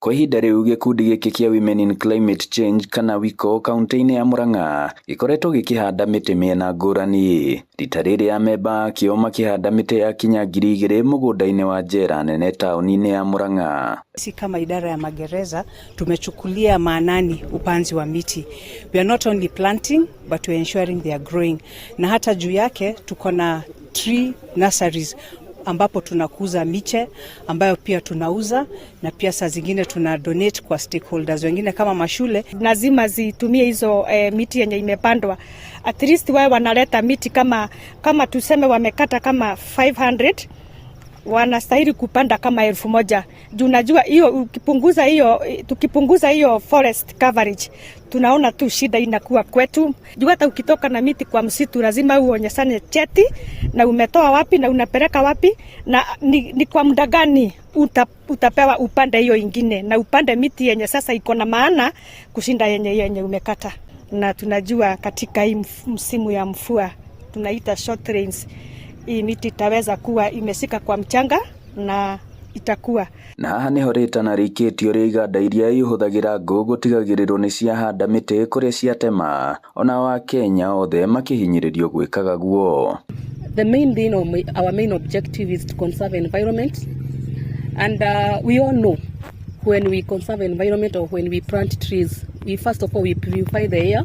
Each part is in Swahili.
Kwa ihinda rĩu gĩkundi gĩkĩ kĩa Women in Climate Change kana WICO kaunti-inĩ ya Murang'a gĩkoretwo gĩkĩhanda mĩtĩ mĩena ngũrani. Rita rĩrĩ amemba akĩo makĩhanda mĩtĩ ya kinya 2000 mũgũnda-inĩ wa njera nene taũni-inĩ ya Murang'a. Sisi kama idara ya magereza tumechukulia maanani upanzi wa miti. We are not only planting but we are ensuring they are growing. Na hata juu yake tuko na tree nurseries ambapo tunakuza miche ambayo pia tunauza na pia saa zingine tuna donate kwa stakeholders wengine kama mashule. Lazima zitumie hizo miti yenye imepandwa. At least wao wanaleta miti kama tuseme wamekata kama 500, wanastahili kupanda kama 1000, juu unajua hiyo ukipunguza hiyo tukipunguza hiyo forest coverage, tunaona tu shida inakuwa kwetu. Juu hata ukitoka na miti kwa msitu lazima uonyeshane cheti na umetoa wapi na unapeleka wapi na ni kwa muda gani utapewa upande hiyo ingine na upande miti yenye sasa iko na maana kushinda yenye umekata. Na tunajua katika hii msimu ya mvua tunaita short rains, hii miti itaweza kuwa imeshika kwa mchanga na itakuwa Na haha nĩho rĩtana rĩikĩtio rĩa iganda iria ihũthagĩra ngũ gũtigagĩrĩrwo nĩ ciahanda mĩtĩ kũrĩa ciatema, ona Wakenya othe makĩhinyĩrĩrio gwĩkaga guo. The main thing or our main objective is to conserve environment, and we all know when we conserve environment or when we plant trees, we first of all we purify the air.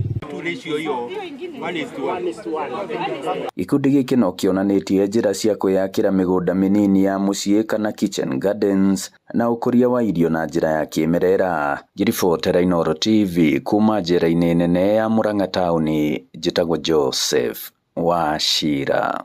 Gĩkundi gĩkĩ no kĩonanĩtie njĩra cia kwĩyakĩra mĩgũnda mĩnini ya mũciĩ kana kitchen gardens na ũkũria wa irio na njĩra ya kĩmerera. Ngĩribotera Inooro TV kuma njera-inĩ nene ya Murang'a taũni, njĩtagwo Joseph Wachira.